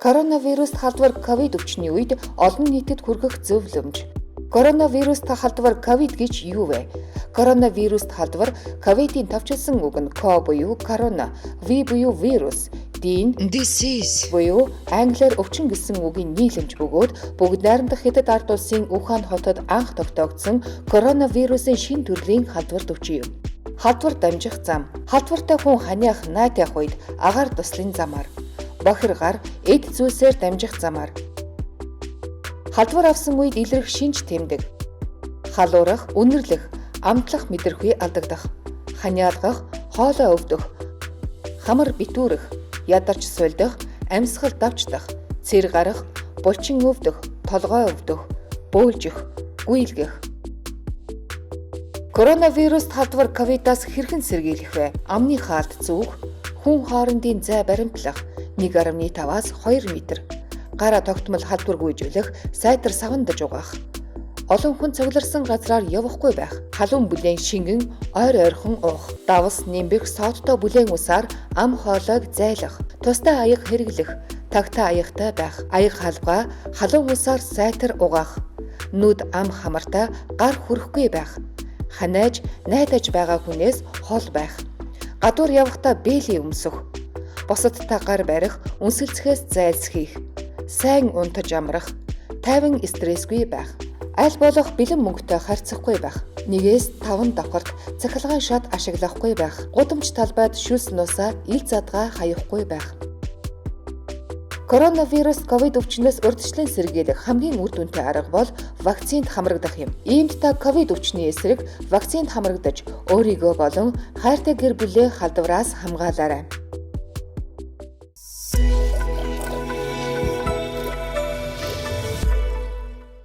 Коронавируст халдвар ковид өвчний үед олон нийтэд хүргэх зөвлөмж. Коронавируст халдвар ковид гэж юу вэ? Коронавируст халдвар ковидын товчилсан үг нь ко буюу корона, ви буюу вирус, дин Disease. буюу англиар өвчин гэсэн үгийн нийлэмж бөгөөд бүгд найрамдах Хятад ард улсын Ухаан хотод анх тогтоогдсон коронавирусын шинэ төрлийн халдварт өвчин юм. Халдвар дамжих зам. Халдвартай хүн ханиах найтайх үед агаар дуслын замаар. Бохир гар эд зүйлсээр дамжих замаар. Халдвар авсан үед илрэх шинж тэмдэг. Халуурах, үнэрлэх, амтлах мэдрэхүй алдагдах. Ханиалгах, хоолой өвдөх, хамар битүүрэх, ядарч сулдах, амьсгал давчдах, цэр гарах, булчин өвдөх, толгой өвдөх, бөөлжих, гүйлгэх. Коронавируст халдвар ковидаас хэрхэн сэргийлэх вэ? Амны хаалт зүүх, хүн хоорондын зай баримтлах 1.5-аас 2 метр. Гараа тогтмол халдвар гүйжүүлэх, сайтар савандаж угаах. Олон хүн цугларсан газраар явахгүй байх. Халуун бүлээн шингэн ойр ойрхон уух. Давс, нимбэх, содтой бүлээн усаар ам хоолойг зайлах. Тустай аяга хэрэглэх. Тагтаа аягтай байх. Аяга халбгаа халуун усаар сайтар угаах. Нүд ам хамартай гар хүрэхгүй байх. Ханиаж, найдаж байгаа хүнээс хол байх. Гадуур явахдаа бээлий өмсөх. Бусадтай гар барих, үнсэлцэхээс зайлсхийх. Сайн унтаж амрах, тайван стрессгүй байх. Аль болох бэлэн мөнгөтэй харьцахгүй байх. 1-ээс 5 давхарт цахилгаан шат ашиглахгүй байх. Гудамж талбайд шүлс нусаа ил задгаа хаяхгүй байх. Коронавирус ковид өвчнөөс урьдчилан сэргийлэх хамгийн үр дүнтэй арга бол вакцинд хамрагдах юм. Иймд та ковид өвчний эсрэг вакцинд хамрагдаж өөрийгөө болон хайртай гэр бүлээ халдвараас хамгаалаарай.